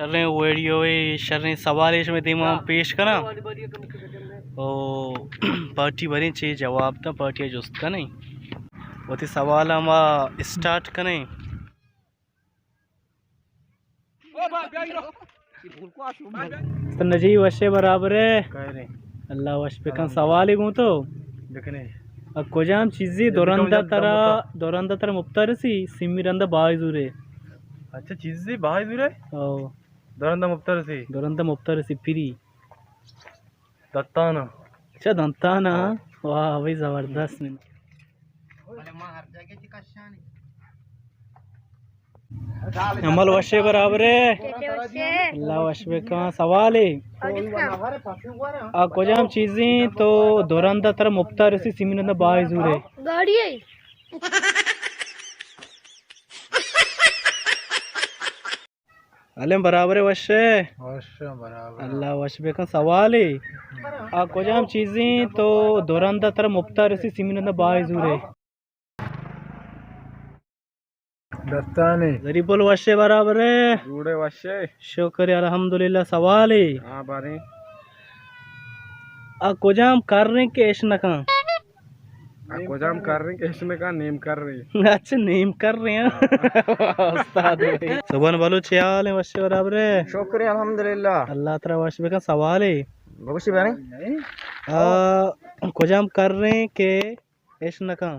شریں ویڈیو ءِ شریں سوالے شمئے دیما ہم پیش کناں۔ او پارٹی بریں چے جواب داں، پارٹی ءَ جست کنیں۔ وتی سوال ءَ ما اسٹارٹ کنیں۔ تو نجی وشے برابر ئے؟ خیر ایں۔ اللہ وش بکن۔ سوالے گوں تو۔ بکنے۔ ءُ کجام چیزے دو رند ءَ ترا، دو رند ءَ ترا مپت ءَ رسی، سیمی رند ءَ بائی زورے؟ اچھا، چیزے بائی زورے؟ او۔ دو رند ءَ مپت ءَ رسی؟ دو رند ءَ مپت ءَ رسی، پری۔ دتانا۔ اچھا، دنتانا۔ ہاں۔ واہ بھائی، زبردست۔ من عمل وشے برابر ئے؟ اللہ وش بکن۔ سوالے، آ کجام چیزیں تو دو رند ءَ ترا مپت ءَ رسی، سیمی رند ءَ بائی زورے؟ گاڑی ئے۔ علم برابر ئے، وش ئے؟ وش برابر۔ اللہ وش بکن۔ سوالے، آ کجام چیزیں تو دو رند ءَ ترا مپت ءَ رسی، سیمی رند ءَ بائی زورے؟ دستانے۔ ظریف پل وش ئے برابر ئے؟ جوڑ ئے وش ئے؟ شکر الحمدللہ۔ سوالے، ہاں باریں۔ آ کجام کر ایں کہ اش نہ کن؟ آ کجام کر ایں کہ اش نہ کن؟ نیم کر ایں۔ اچھا، نیم کر ایں۔ استاد بھائی۔ سبحان بلوچ، چے حال ایں؟ وش ئے برابر ئے؟ شکر الحمدللہ۔ اللہ ترا وش بکن۔ سوالے، بگوشی باریں۔ آ کجام کر ایں کہ اش نہ کن؟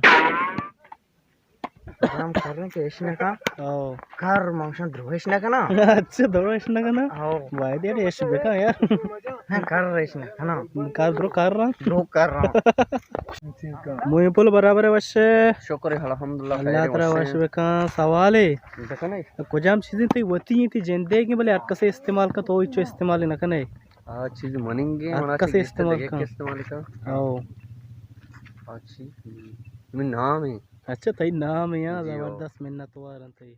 کجام کر ایں کہ اش نہ کن؟ او۔ کر، من گوشاں دروہ اش نہ کناں۔ اچھا، دروہ اش نہ کناں؟ او۔ باید یار اش بکن یار۔ ہاں، کر اش نہ کناں۔ کر درو کر رہا۔ درو کر رہا۔ موئیں پل برابر ئے، وش ئے؟ شکر الحمدللہ، اللہ خیر ترا وش ئے۔ وش بکن۔ سوالے، بکنے۔ کجام چیزیں تئی وتی ایں، تئی جندے کہ بلے ہر کسے استعمال کن، تو ہچو استعمال نہ کنے؟ آ چیز مننگے، ہر منا کسے چیز استعمال دیگہ کن۔ استعمال کن۔ او۔ آ چیز من نام ایں۔ اچھا، تئی نام ایں، ہاں، جی، او۔ زبردست، منت وار آں تئی۔